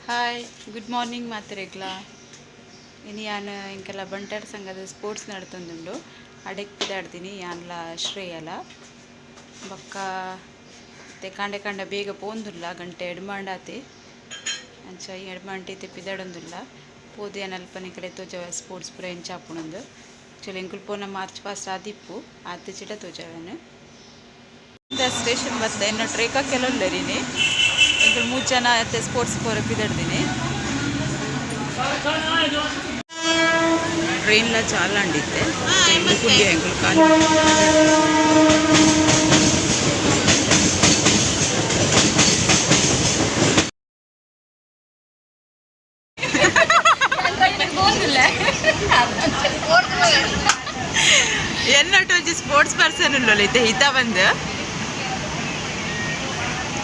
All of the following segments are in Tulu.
Hi, good morning ಮಾತೆರೆಗ್ಲ. ಇನಿ ಯಾನ್ ಎಂಕೆಲ ಬಂಟರ ಸಂಘದ ಸ್ಪೋರ್ಟ್ಸ್ ನಡತೊಂದುಂಡು. ಅಡೆಕ್ ಪಿದಾಡ್ದಿನಿ ಯಾನ್ಲ ಶ್ರೇಯಲ. ಬೊಕ್ಕ ಇತ್ತೆ ಕಾಂಡೆ ಕಾಂಡೆ ಬೇಗ ಪೋಂದುಲ್ಲ, ಗಂಟೆ ಎಡ್ಮಾಂಡಾತೆ. ಅಂಚ ಈ ಎಡ್ಮಾಂಟೆ ಇತ್ತೆ ಪಿದಾಡೊಂದುಲ್ಲ. ಪೋದು ಯಾನ್ ಅಲ್ಪ ನಿಕಲೆ ತೋಜಾವೆ ಸ್ಪೋರ್ಟ್ಸ್ ಪೂರ ಎಂಚ ಆಪುಂಡುಂದು. ಆಕ್ಚುಲಿ ಎಂಕುಲು ಪೋನ ಮಾರ್ಚ್ ಫಸ್ಟ್ ಆದಿಪ್ಪು ಆತಿಜಿಡ ತೋಜಾವೆನ್. ಸ್ಟೇಷನ್ ಬತ್ತ ಎನ್ನ ಟ್ರೇಕ ಕೆಲವುಲ್ಲರಿನಿ. ಎಂಕುಲು ಮೂಜಿ ಜನ ಅತ್ತೆ ಸ್ಪೋರ್ಟ್ಸ್ ಪೋರ ಪಿದಾಡ್ದಿನಿ. ಟ್ರೈನ್ಲ ಚಾಲ ಅಂಡಿತ್ತೆ ಕುಡ್ಯ ಎಂಕುಲು ಖಾಲಿ. ಎನ್ನೊಟ್ಟು ಒಂಜಿ ಸ್ಪೋರ್ಟ್ಸ್ ಪರ್ಸನ್ ಉಲ್ಲೊಲು ಇತ್ತೆ ಹಿತ ಬಂದು.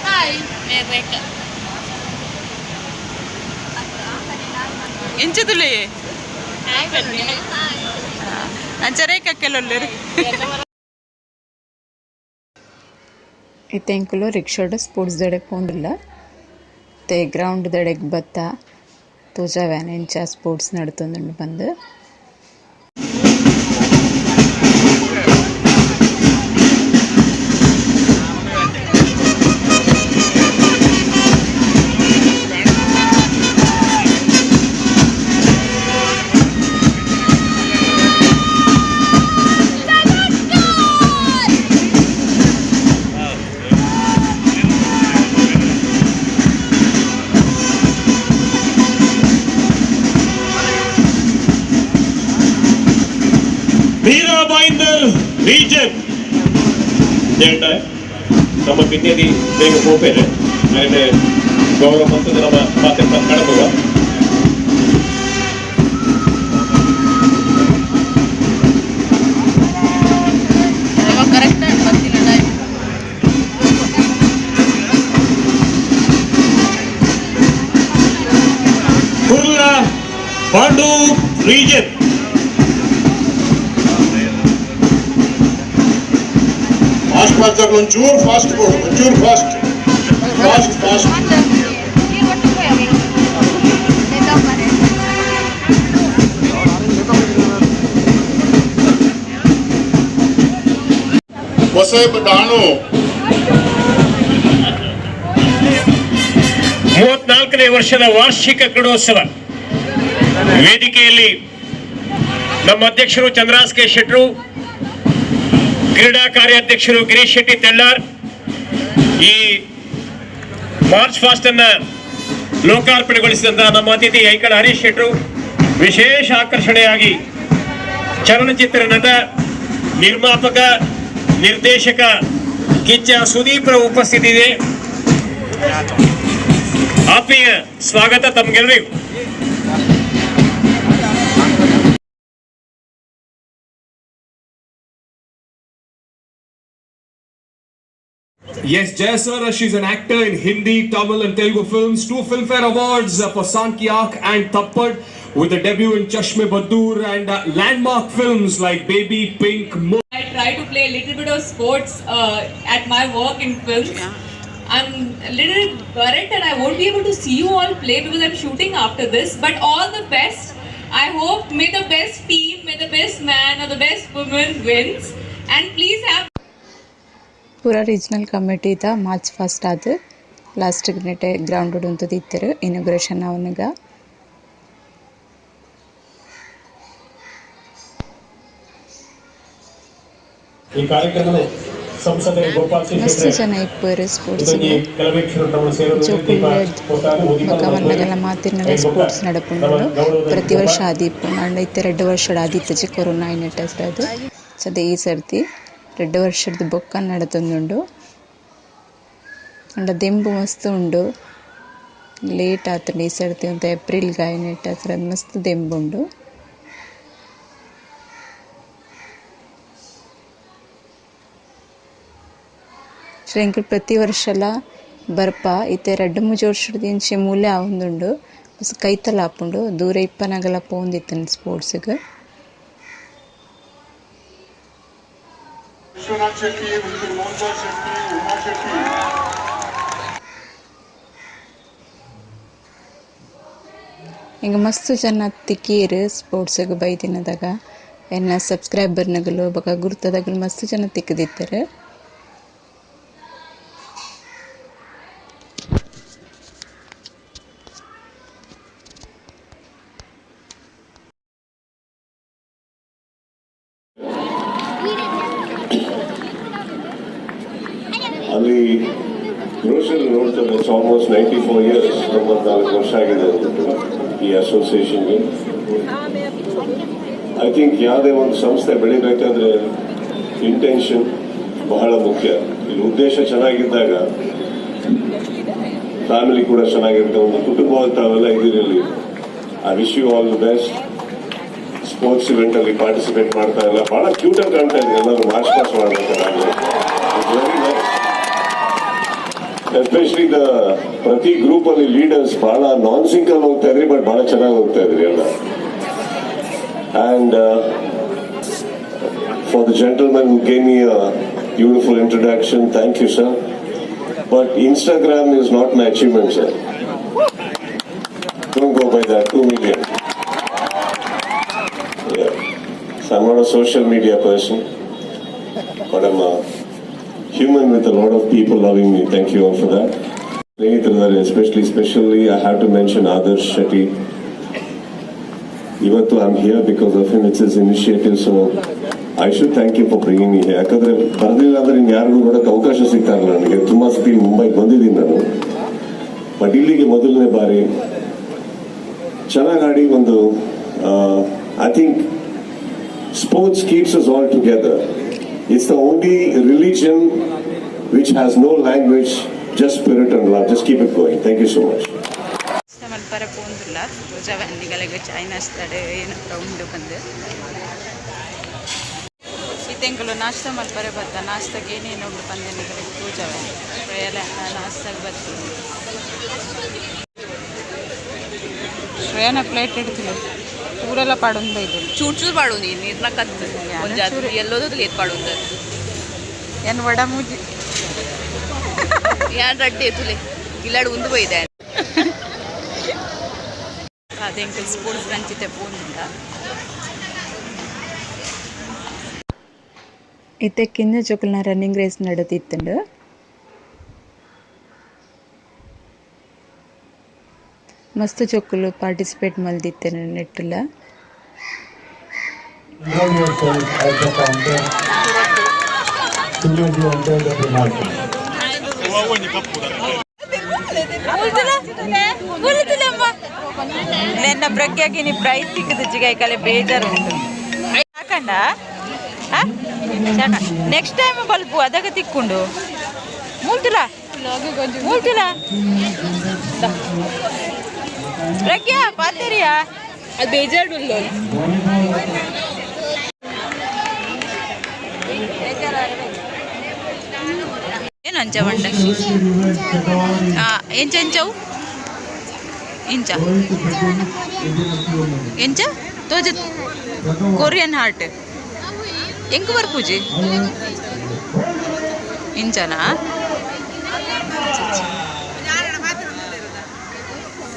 ಹಾಯ್, ರೇಖಾ. ಎಂಚದುಲೆ ಅಂಚ ರೇಖಾ ಕೆಲವುಲ್ಲೆರ್. ಇತ್ತೆ ಎಂಕುಲು ರಿಕ್ಷಾಡ್ ಸ್ಪೋರ್ಟ್ಸ್ ದಡೆಗ್ ಪೋಂದುಲ್ಲ. ಇತ್ತೆ ಗ್ರೌಂಡ್ ದಡೆಗ್ ಬತ್ತ, ತೋಜಾವೆ ಎಂಚ ಸ್ಪೋರ್ಟ್ಸ್ ನಡತೊಂದುಂಡು ಪಂದ್. ಮೀರಾ ಭಾಯಿಂದರ್ ರೀಜನ್ ಹೇಳ್ತಾ ನಮ್ಮ ಪಿನ್ನೇದಿ ಬೇಗ ಪೋಪೇರೆ ಆಮೇಲೆ ಗೌರವ ಮತ್ತು ನಮ್ಮ ಮಾತೆ ಕಡಪುಗ. ಕರೆಕ್ಟ್ ಬತ್ತಿಲ್ಲ ಟೈಮ್. ಕುರ್ಲಾ ಪಾಂಡು ರೀಜನ್. ಫಾಸ್ಟ್ ಫಾಸ್ಟ್, ಒಂಚೂರು ಫಾಸ್ಟ್ ಕೊಡು, ಒಂಚೂರು ಫಾಸ್ಟ್, ಫಾಸ್ಟ್ ಫಾಸ್ಟ್. ಹೊಸಬ ಡಾಣು. 34ನೇ ವರ್ಷದ ವಾರ್ಷಿಕ ಕ್ರೀಡೋತ್ಸವ ವೇದಿಕೆಯಲ್ಲಿ ನಮ್ಮ ಅಧ್ಯಕ್ಷರು ಚಂದ್ರಾಸ್ ಕೆ ಶೆಟ್ರು, ಕ್ರೀಡಾ ಕಾರ್ಯಾಧ್ಯಕ್ಷರು ಗಿರೀಶ್ ಶೆಟ್ಟಿ ತೆಳ್ಳಾರ್ ಈ ಮಾರ್ಚ್ ಫಾಸ್ಟ್ ಅನ್ನ ಲೋಕಾರ್ಪಣೆಗೊಳಿಸಿದಂತಹ ನಮ್ಮ ಅತಿಥಿ ಐಕಳ ಹರೀಶ್ ಶೆಟ್ರು, ವಿಶೇಷ ಆಕರ್ಷಣೆಯಾಗಿ ಚಲನಚಿತ್ರ ನಟ, ನಿರ್ಮಾಪಕ, ನಿರ್ದೇಶಕ ಕಿಚ್ಚ ಸುದೀಪ್ರ ಉಪಸ್ಥಿತಿ ಇದೆ. ಆತ್ಮೀಯ ಸ್ವಾಗತ ತಮ್ಗೆಲ್ಲರಿಗೂ. Yes, Jaya sir, she's an actor in Hindi, Tamil and Telugu films. Two Filmfare Awards for Saand Ki Aankh and Thappad, with a debut in Chashme Baddoor and landmark films like Baby, Pink, Mo. I try to play a little bit of sports at my work in films. I'm a little worried that I won't be able to see you all play because I'm shooting after this. But all the best. I hope may the best team, may the best man or the best woman wins. And please have ಪೂರ ರೀಜನಲ್ ಕಮಿಟಿದ ಮಾರ್ಚ್ ಫಸ್ಟ್ ಆದ್ ಲಾಸ್ಟ್ ನೆಟೆ ಗ್ರೌಂಡ್ ಉಂತುದಿತ್ತೆರ್ ಇನಾಗ್ರೇಷನ್ ಆವನಗ. ಈ ಕಾರ್ಯಕ್ರಮದ ಸಂಸದ ಗೋಪಾಲ್ ಸಿ ಮಸ್ತ್ ಶೆಟ್ಟಿ ಜನ ಇಪ್ಪುವೆರ್ ಸ್ಪೋರ್ಟ್ಸ್. ಇದೊಂಜಿ ಕೆಲವೀಕ್ಷರು ನಮ್ಮ ಸೇರಲು ಜೋಕುಲು ಬೊಕ ಬನ್ನಗಲ ಮಾತೆರ್ನಲ ಸ್ಪೋರ್ಟ್ಸ್ ನಡಪುಂಡು. ಪ್ರತಿ ವರ್ಷ ಆದಿಪ್ಪುಂಡು. ಆಂಡ ಇತ್ತೆ ರಡ್ಡ್ ವರ್ಷಡ್ ಆದಿತ್ತಿಜಿ ಕೊರೊನಾ ಆಯಿನೆಟ್ ಆದ್. ಸದ್ಯ ಈ ಸರ್ತಿ ರಡ್ಡ್ ವರ್ಷರ್ದ್ ಬೊಕ್ಕ ನಡತೊಂದುಂಡು. ಆಂಡ ದೆಂಬು ಮಸ್ತ್ ಉಂಡು. ಲೇಟ್ ಆತುಂಡು ಈ ಸರ್ತಿ, ಒಂತೆ ಏಪ್ರಿಲ್ ಗ್ ಆಯಿನೆಟ್ ಆತ್ರ ಮಸ್ತ್ ದೆಂಬು ಉಂಡು. ಎಂಕುಲು ಪ್ರತಿ ವರ್ಷಲ ಬರ್ಪ. ಇತ್ತೆ ರಡ್ಡ್ ಮೂಜಿ ವರ್ಷಡ್ದಿಂಚಿ ಮೂಲೇ ಆವೊಂದುಂಡು. ಕೈತಲ್ ಆಪುಂಡು. ದೂರ ಇಪ್ಪನಗಲ ಪೋವೊಂದಿತ್ತುಂಡು ಸ್ಪೋರ್ಟ್ಸ್ ಗ್. ವಿಶ್ವನಾಥ್ ಶೆಟ್ಟಿ, ಮೋಹನ್ ಶೆಟ್ಟಿ, ಉಮಾ ಶೆಟ್ಟಿ. ಎಂಕ್ ಮಸ್ತ್ ಜನ ತಿಕಿಯೆರ್ ಸ್ಪೋರ್ಟ್ಸ್ ಗ್ ಬೈದಿನದಗ. ಎನ್ನ ಸಬ್ಸ್ಕ್ರೈಬರ್ ನಗುಲು ಬೊಕ ಗುರ್ತದಗುಲು ಮಸ್ತ್ ಜನ ತಿಕ್ದಿತ್ತೆರ್. ಅಲ್ಲಿ ರೋಷನ್ ನೋಡ್ತಾರೆ. It's almost 94 years, 94 ವರ್ಷ ಆಗಿದೆ ಅಂದ್ಬಿಟ್ಟು ಈ ಅಸೋಸಿಯೇಷನ್ಗೆ. I think ಯಾವುದೇ ಒಂದು ಸಂಸ್ಥೆ ಬೆಳಿಬೇಕಾದ್ರೆ ಇಂಟೆನ್ಷನ್ ಬಹಳ ಮುಖ್ಯ. ಇಲ್ಲಿ ಉದ್ದೇಶ ಚೆನ್ನಾಗಿದ್ದಾಗ ಫ್ಯಾಮಿಲಿ ಕೂಡ ಚೆನ್ನಾಗಿರುತ್ತೆ. ಒಂದು ಕುಟುಂಬ ತಾವೆಲ್ಲ ಇದ್ದೀರಿ ಇಲ್ಲಿ. I wish you all the best. Sports event ಅಲ್ಲಿ ಪಾರ್ಟಿಸಿಪೇಟ್ ಮಾಡ್ತಾ ಇಲ್ಲ. ಬಹಳ ಕ್ಯೂಟ್ ಆಗಿ ಕಾಣ್ತಾ ಇದ್ದೀರಿ ಎಲ್ಲರೂ. ಮಾರ್ಚ್ ಪಾಸ್ಟ್ ಮಾಡ್ಬೇಕಾದ್ರೆ ವೆರಿ ನೈಸ್. ಎಸ್ಪೆಷಲಿ the ಪ್ರತಿ ಗ್ರೂಪ್ ಅಲ್ಲಿ ಲೀಡರ್ಸ್ ಬಹಳ ನಾನ್ ಸಿಂಕ್ ಅಲ್ಲಿ ಹೋಗ್ತಾ ಇದ್ರಿ, ಬಟ್ ಬಹಳ ಚೆನ್ನಾಗಿ ಹೋಗ್ತಾ ಇದ್ರಿ ಎಲ್ಲ. And for the gentleman who gave me beautiful introduction, thank you, sir, but Instagram is not my achievement, sir. Don't go by that 2 million. So I'm not a social media person, but I'm a human with a lot of people loving me. Thank you all for that. ಸ್ನೇಹಿತರಿದ್ದಾರೆ. Especially I have to mention Adarsh Shetty. ಇವತ್ತು I am here because of him. It's his initiative, so I should thank you for bringing me. ಯಾಕಂದ್ರೆ ಬರಲಿಲ್ಲ ಅಂದ್ರೆ ಇನ್ನು ಯಾರಿಗೂ ನೋಡಕ್ಕೆ ಅವಕಾಶ ಸಿಗ್ತಾ ಇರಲಿಲ್ಲ ನನಗೆ. ತುಂಬಾ ಸತಿ ಮುಂಬೈಗೆ ಬಂದಿದ್ದೀನಿ ನಾನು, ಬಟ್ ಇಲ್ಲಿಗೆ ಮೊದಲನೇ ಬಾರಿ. ಚೆನ್ನಾಗಿ ಆಡಿ ಒಂದು. I think sports keeps us all together. It's the only religion which has no language, just spirit and love. Just keep it going. Thank you so much. ಮಲ್ಪರ ಪೋಂದುಲ್ಲ ತೋಜಾವ ನಿಗಲೆಗ್ ಚಾಯ್ ನಾಸ್ತಾಡ್ ಏನತ್ರ ಉಂಡು ಪಂದ್. ಇತ್ತೆ ನಾಷ್ಟ ಮಲ್ಪರೆ ಬತ್ತ. ನಾಷ್ಟಗೆ ಏನೇನು ಉಂಡು ಪಂದ್ ನಿಗಲೆಗ್ ತೋಜಾವೆ. ಶ್ರೇಯಲ ನಾಷ್ಟಾಗ್ ಬತ್ತು. ಶ್ರೇಯನ ಪ್ಲೇಟ್ ಇಡ್ತಿಲ್ಲ, ಪೂರೆಲ್ಲ ಪಾಡೊಂದು ಬೈದು. ಚೂರ್ ಚೂರ್ ಪಾಡೊಂದು ನೀರ್ನ ಕತ್ತು ಒಂಜಾತ್ ಎಲ್ಲೋದು ಏತ್ ಪಾಡೊಂದು. ಏನು ವಡ ಮೂಜಿ. ಯಾನ್ ರಡ್ಡೆ ತುಲೆ ಇಲ್ಲಾಡ್ ಉಂದು ಪೋಯಿದೆ. ಅದೇ ಎಂಕಲ್ ಸ್ಪೋರ್ಟ್ಸ್ ರಂಚಿತೆ ಪೋಂದುಂಡ. ಇತ್ತೆ ಕಿನ್ನ ಜೋಕುಲ್ನ ರನ್ನಿಂಗ್ ರೇಸ್ ನಡತಿತ್ತುಂಡು. ಮಸ್ತ್ ಜೋಕುಲು participate ಮಲ್ದಿತ್ತೆರ್ ನೆಟ್ಟುಲ. Enroll yourself at the counter soon as you enter the premises. ನಿನ್ನ ಪ್ರಜ್ಞಾಗೆ ನೀ ಪ್ರೈಸ್ ಸಿಕ್ಕದು ಜಿಗಾಯಿ ಕಲೆ ಬೇಜಾರು ಉಂಟು. ಯಾಕಂಡ ನೆಕ್ಸ್ಟ್ ಟೈಮ್ ಬಲ್ಪು ಅದಾಗ ತಿಕ್ಕೊಂಡು ಮೂಲ್ತುಲ ಮೂಲ್ತುಲ. ಪ್ರಜ್ಞಾ ಪಾತೆರಿಯಾ. ಅದು ಬೇಜಾರು. ಏನು ಅಂಚ ಬಂಡ ಎಂಚ ಎಂಚವು ಇಂಚ ಎಂಚ ತೋಜ ಕೊರಿಯನ್ ಹಾರ್ಟ್ ಎಂಕ್ ಬರ್ಪೂಜಿ ಇಂಚನಾ?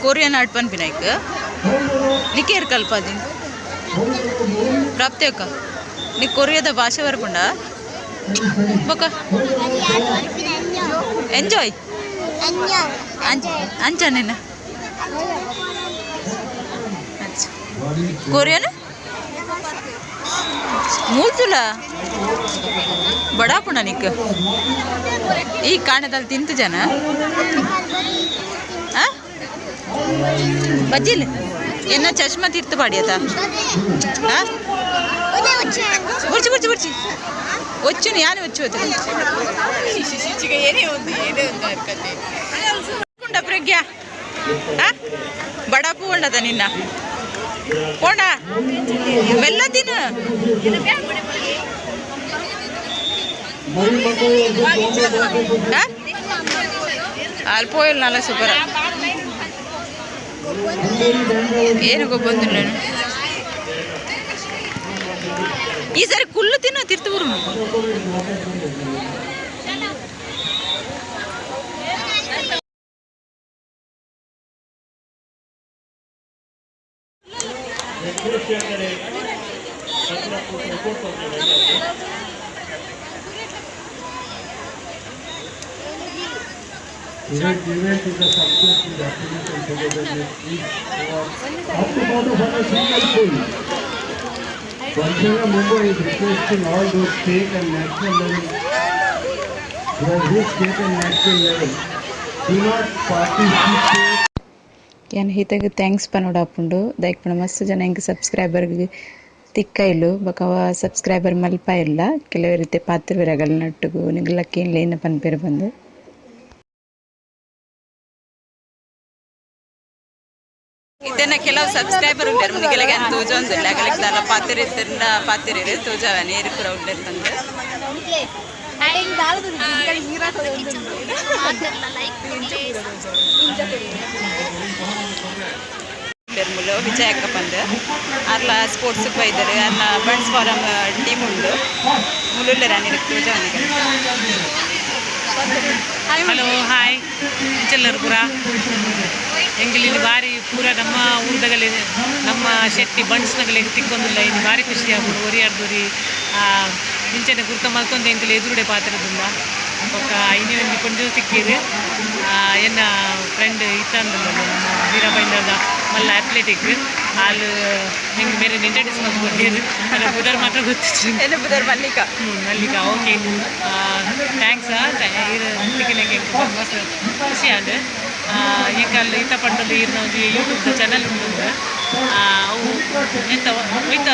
ಕೊರಿಯನ್ ಹಾರ್ಟ್ ಪನ್ಪಿನೈಕ್ ನಿಕೇರ್ ಕಲ್ಪದಿ ಪ್ರಾಪ್ತಿ ಅಕ್ಕ. ನೀ ಕೊರಿಯಾದ ಭಾಷೆ ಬರ್ಪುಂಡ ಬೊಕ ಎಂಜಾಯ್ ಅಂಚ ನಿನ್ನ ಕೊರಿಯನ್ ಮೂಲ್ತುಲ ಬಡಾಪುಣ ನಿಕ್ ಈ ಕಾಣದಲ್ಲಿ ತಿಂತು ಜನ ಆ ಬಜ್ಜಿಲ್ ಎನ್ನ ಚಶ್ಮಾ ತೀರ್ಥ ಪಾಡಿಯತ. ಬುರ್ಚಿ ಬುರ್ಚಿ ಬುರ್ಚಿ ಒಚ್ಚುನು ಯಾನು ಒಚ್ಚು. ಏನೇ ಒಂದು ಏನೇ ಒಂದು ಹರ್ಕತೆ. ಉಂಡ ಪ್ರಜ್ಞಾ ಬಡಾಪು ಉಂಡದ ನಿನ್ನ ಪೋಂಡ ಮೆಲ್ಲ ತಿನ್ನು. ಅಲ್ಲಿ ಪೋಯಿಲ್ ನಲ್ಲ ಸೂಪರ್. ಏನು ಗೊಬ್ಬಂದು ನಾನು ಈ ಸರಿ ಕುಲ್ಲು ತಿನ್ನು ತಿರ್ತು ಬರು. Today's event is a success with happiness and togetherness. Up to photo for a single pull. Pansanga Mumbai is requesting all those state and national level who have reached state and national level, do not participate. ಯಾನ್ ಹೀತಾಗ thanks ಪನೋಡಾಪುಂಡು ದಯಕ್ ಪಂಡ ಮಸ್ತ್ ಜನ ಎಂಕ್ ಸಬ್ಸ್ಕ್ರೈಬರ್ ತಿಕ್ಕೈಲು ಬೊಕ ಸಬ್ಸ್ಕ್ರೈಬರ್ ಮಲ್ಪ ಇಲ್ಲ ಕೆಲವು ರೀತಿ ಪಾತ್ರ ನಟ್ಟುಗು ನಿಗಲಕ್ಕೆ ಲೇನ ಪನ್ಪೇರು ಬಂದು ಇತ್ತೇನ ಕೆಲವು ಸಬ್ಸ್ಕ್ರೈಬರ್ ಉಂಟರು ನಿಗಲಿಗೆ ಅಂತ ತೋಜೊಂದಿಲ್ಲ ಅಗಲಿಗೆ ದಾಲ ಪಾತಿರಿ ಇತ್ತಿಂದ ಪಾತಿರಿ ತೋಜಾವ ನೀರು ಪೂರ ಉಂಟರು ಬಂದು ಮುಲು ವಿಜಯಕ್ಕ ಬಂದು ಅರ್ಲ ಸ್ಪೋರ್ಟ್ಸ್ ಬೈದರು ಅರ್ನ ಬಂಡ್ಸ್ ಫಾರಮ್ ಟೀಮ್ ಉಂಡು ಮುಲುಲ್ಲೆರ ನೀರು ತೋಜಾವನಿಗೆ. ಹಲೋ ಹಾಯ್ ಎಂಚೆಲ್ಲರು ಪೂರ ಎಂಗಿಲಿನ ಬಾರಿ ಪೂರ ನಮ್ಮ ಊರ್ದಗಲೆ ನಮ್ಮ ಶೆಟ್ಟಿ ಬಂಡ್ಸ್ನಗಲೆ ತಿಕ್ಕೊಂದಿಲ್ಲ ಇನ್ನು ಭಾರಿ ಖುಷಿ ಆಗ್ಬಿಡು ಒರಿಯಾರ್ದೊರಿ ಇಂಚನೆ ಗುರ್ತ ಮಲ್ತೊಂದು ಎಂಕಲ್ ಎದುರುಡೆ ಪಾತ್ರದಿಲ್ಲ ಬೊಕ್ಕ ಇನಿ ಒಂಜಿ ಪೊಂಜು ತಿಕ್ಕಿರು ಎನ್ನ ಫ್ರೆಂಡ್ ಇತ್ತಂದಿಲ್ಲ ನಮ್ಮ ವೀರಬೈಂದದ ಮಲ್ಲ ಅಥ್ಲೆಟಿಕ್ ಆಲ್ ಹೆಂಗೆ ಬೇರೆ ಇಂಟ್ರಡ್ಯೂಸ್ ಮಲ್ತ್ಕೊಂಡಿರು ಅಲ್ಲ ಬುಧರ್ ಮಾತ್ರ ಗೊತ್ತಿತ್ತು ಎನ್ನ ಬುಧರ್ ಮಲ್ಲಿಕಾ. ಮಲ್ಲಿಕಾ ಓಕೆ thanks ತಿಕ್ಕಿನಕ್ಕೆ ಮಸ್ತ್ ಖುಷಿ ಆಂಡ್ ಎಂಕಲ್ ಇತ್ತ ಪಂಡೊಂದು ಈರ್ನ ಒಂಜಿ ಯೂಟ್ಯೂಬ್ ಚಾನಲ್ ಉಂಡು ಅವು ಎಂತ ವಿತ್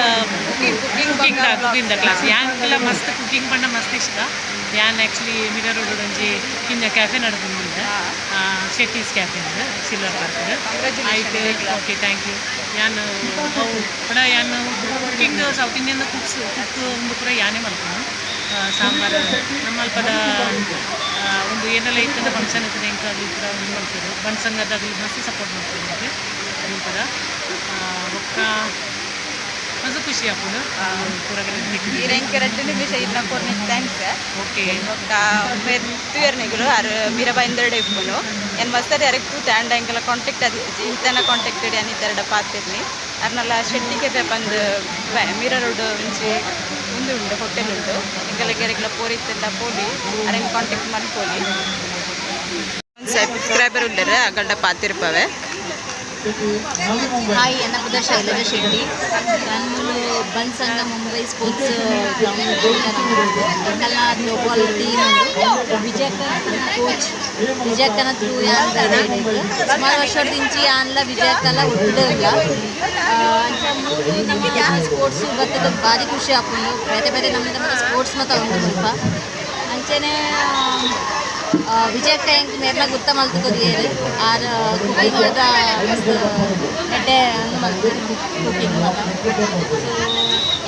ಕುಕಿಂಗ್ ಕುಕಿಂಗ್ ಕ್ಲಾಸ್ ಯಾನ್ಕೆಲ್ಲ ಮಸ್ತ್ ಕುಕಿಂಗ್ ಪಂಡ ಮಸ್ತ್ ಇಷ್ಟ. ಯಾನ್ ಆ್ಯಕ್ಚುಲಿ ಮಿರರ್ ರೋಡ್ ಒಂಜಿ ಕಿನ್ನ ಕ್ಯಾಫೆ ನಡ್ಕೊಂಡ್ಬಂದೆ ಶೆಟ್ಟೀಸ್ ಕ್ಯಾಫೆ ಅಂದು ಸಿಲ್ವರ್ ಪಾರ್ಕ್ ಆಯ್ತು. Okay thank you. ಯಾನ್ ಅವು ಪಡ ಯಾನ್ cooking south Indian cooks cook ಒಂದು ಪೂರ ಯಾನೇ ಮಲ್ಪುನು ಸಾಂಬಾರು ನಮ್ಮ ಅಲ್ಪದ ಒಂದು ಏನೆಲ್ಲ ಇತ್ತಂದ್ರೆ ಫಂಕ್ಷನ್ ಇರ್ತದೆ ಎಂಕ ಅದು ಪೂರ ಒಂದು ಮಲ್ಪೆರು ಬಂಡ್ ಸಂಘದಾಗಲಿ ಮಸ್ತ್ ಸಪೋರ್ಟ್ ಮಾಡ್ತಾರೆ ನನಗೆ ಪದ ಬೊಕ್ಕ ಮಸ್ತ್ ಖುಷಿ ಆಪುಂಡು ಪೂರ ಈರ್ ಎಂಕ್ ರಡ್ಡ್ ನಿಮಿಷ ಇರ್ನ ಕೊರ್ನಿಕ್ thanks. Okay ಬೊಕ್ಕ ತೂಯರ್ನಿಗುಲು ಆರ್ ಮೀರಬಾಯಿಂದರ್ಡೆ ಇಪ್ಪುನು ಏನ್ ಮಸ್ತರಿ ಅರೆಗ್ ತೂತೆ ಆಂಡ ಎಂಕಲ ಕಾಂಟ್ಯಾಕ್ಟ್ ಆದಿತ್ತಿಜಿ ಇತ್ತನ ಕಾಂಟ್ಯಾಕ್ಟ್ ಯಾನ್ ಇತ್ತೆರಡ ಪಾತಿರ್ನಿ ಅರ್ನಲ ಶೆಟ್ಟಿಗೆ ಬಂದು ಮೀರಾ ರೋಡ್ ಒಂಜಿ ಉಂದು ಉಂಡು ಹೋಟೆಲ್ ಉಂಡು ಎಂಕಲ ಗೆರೆಗ್ಲ ಪೋರಿತ್ತೆಲ್ಲ ಪೋಲಿ ಅರೆನ್ ಕಾಂಟ್ಯಾಕ್ಟ್ ಮಲ್ಪೊಲಿ ಸಬ್ಸ್ಕ್ರೈಬರ್ ಉಲ್ಲೆರ್ ಅಗಲ್ಡ ಪಾತಿರ್ಪವೆ. ಹಾಯ್ ಎನ್ನ ಶೈಲಜಾ ಶೆಟ್ಟಿ. ನಾನು ಬಂಡ್ ಸಂಘ ಮುಂಬೈ ಸ್ಪೋರ್ಟ್ಸ್ ಗ್ರೌಂಡ್ ಎಂಕಲ್ನ ಥ್ರೋಬಾಲ್ ಟೀಮ್ ಉಂಡು ವಿಜಯಕ್ಕ ಕೋಚ್ ವಿಜಯಕ್ಕನ ಥ್ರೂ ಯಾನ್ ಸುಮಾರು ವರ್ಷದಿಂಚಿ ಯಾನ್ಲ ವಿಜಯಕ್ಕಲ ಒಟ್ಟುಡೆ ಇಲ್ಲ ಅಂಚ ಮೂಲು ನಮ್ಮ ಸ್ಪೋರ್ಟ್ಸ್ ಬರ್ತದ ಭಾರಿ ಖುಷಿ ಆಪುಂಡು ಬೇತೆ ಬೇತೆ ನಮ್ಮ ನಮ್ಮ ಸ್ಪೋರ್ಟ್ಸ್ ಮಾತ ಉಂಡು ಸ್ವಲ್ಪ ಅಂಚನೆ ವಿಜಯಕ್ಕ ಎಂಕ್ ಮೇರ್ನ ಗುರ್ತ ಮಲ್ತ್ ಕೊರಿಯೆರ್ ಆರ್ ಕುಕಿಂಗ್ ಮಸ್ತ್ ಎಡ್ಡೆ ಉಂದು ಮಲ್ಪುವೆರ್ ಕುಕಿಂಗ್ ಮಾತ. ಸೊ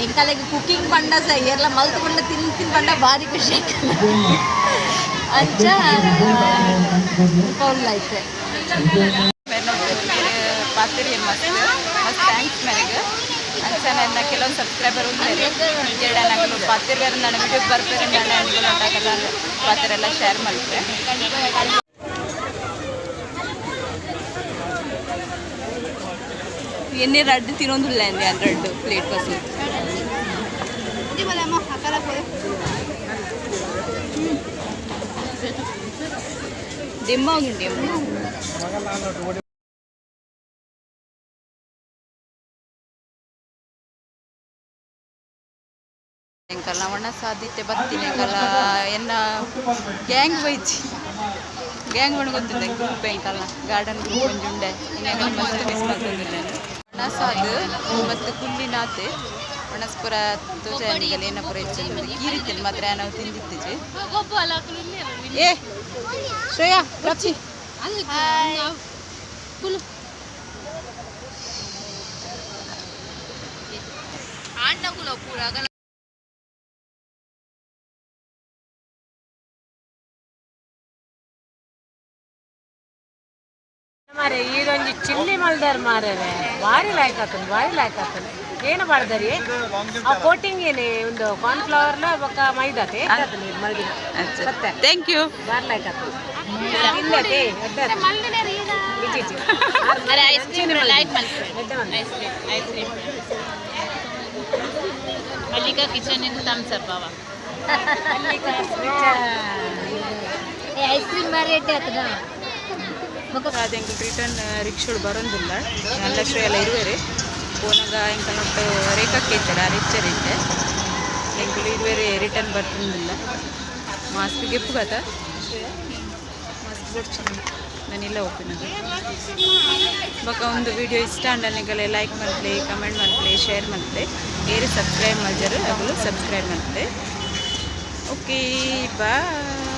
ಎಂಕಲೆಗ್ ಕುಕಿಂಗ್ ಪಂಡ ಸ ಏರ್ಲ ಮಲ್ತ್ ಪಂಡ ತಿನ್ ಪಂಡ ಭಾರಿ ಖುಷಿ ಆಪುಂಡು ಅಂಚ ಮುಲ್ಪ ಉಲ್ಲ ಇತ್ತೆ. ಪಾತಿರಿ ಮಸ್ತ್ ಮಸ್ತ್ thanks ಮೇರೆಗ್. ಅಂಚನೆ ಎನ್ನ ಕೆಲವೊಂದು ಸಬ್ಸ್ಕ್ರೈಬರ್ ಉಲ್ಲೆರ್ ಎರಡನಕುಲು ಪಾತಿರ್ವೆರ್ ನಡ ವಿಡಿಯೋ ಬರ್ಪೆರ್ ನಡ ಪಾತಿರೆಲ್ಲ ಶೇರ್ ಮಲ್ಪೆ. ಎಣ್ಣೆ ರಡ್ಡು ತಿನ್ನೊಂದುಲ್ಲ ಅಂದೆ ರಡ್ಡು ಪ್ಲೇಟ್ ಬಸ್ಸು ಡಿಮ್ಮ ಉಂಡು ಎಂಕಲ್ನ ಒಣ ಸಾಧ್ಯತೆ ಬತ್ತೀನಿ ಎಂಕಲ್ಲ ಎನ್ನ ಗ್ಯಾಂಗ್ ಬೈಜಿ ಗ್ಯಾಂಗ್ ಒಣ ಗೊತ್ತಿದೆ ಗ್ರೂಪ್ ಎಂಕಲ್ನ ಗಾರ್ಡನ್ ಗ್ರೂಪ್ ಒಂಜಿ ಉಂಡೆ ಇನ್ನೆಂಕಲ್ ಮಸ್ತ್ ಮಿಸ್ ಮಲ್ತೊಂದುಲ್ಲೆ ಒಣಸಾದ್ ಮತ್ತು ಕುಲ್ಲಿನಾತೆ ಒಣಸ್ಪುರ ತೋಜ ಏನ ಪುರ ಹೆಚ್ಚು ಕೀರಿತಿಲ್ ಮಾತ್ರ ನಾವು ತಿಂದಿತ್ತಿಜಿ. ಏ ಶ್ರೇಯಾ ರಚಿ ಮಾರೆ ಈರೊಂಜಿ ಚಿಲ್ಲಿ ಮಲ್ದಾರ್ ಮಾರೆ ಭಾರಿ ಲಾಯ್ಕ್ ಆತನ ಭಾರಿ ಲಾಯ್ಕ್ ಆತನ ಏನು ಮಾಡ್ದಾರಿ ಆ ಕೋಟಿಂಗ್ ಏನೇ ಒಂದು ಕಾರ್ನ್ಫ್ಲವರ್ಲ ಬೊಕ್ಕ ಮೈದಾತೆ ಮಲ್ದಿನ. Thank you. ಭಾರಿ ಲಾಯ್ಕ್ ಆತನ. ಇಲ್ಲತೆ. Ice cream like ice cream, ice cream. Mallika kitchen in thumbs up ಅವ. ಐಸ್ ಕ್ರೀಮ್ ಬಾರಿ ಎಡ್ಡೆ ಆತದ. ಅದು ಎಂಕ್ ರಿಟರ್ನ್ ರಿಕ್ಷೋಡು ಬರೊಂದುಲ್ಲ. ಎಲ್ಲ ಶ್ರೇಯಲ ಇರುವೆರೆ ಪೋನಗ ಎಂಕ ನೊಟ್ಟು ರೇಖಕ್ಕೆ ಇತ್ತಡ ರಿಚ್ಚರ್ ಇತ್ತೆ. ಎಂಕುಲು ಇರುವೆರೆ ರಿಟರ್ನ್ ಬರ್ತಂದಿಲ್ಲ. ಮಾಸ್ಕ್ ಗೆಪ್ಪುಗತ ಮಾಸ್ಕ್ ಬೊಡ್ಚಿ, ನಾನಿಲ್ಲ ಒಪ್ಪಿನದು. ಬೊಕ ಒಂದು ವಿಡಿಯೋ ಇಷ್ಟ ಆಂಡ ನಿಗಲೆ ಲೈಕ್ ಮಲ್ಪಲೆ, ಕಮೆಂಟ್ ಮಲ್ಪಲೆ, ಶೇರ್ ಮಲ್ಪಲೆ. ಏರು ಸಬ್ಸ್ಕ್ರೈಬ್ ಮಲ್ಜರು ಅಗಲು ಸಬ್ಸ್ಕ್ರೈಬ್ ಮಲ್ಪಲೆ. Okay, bye.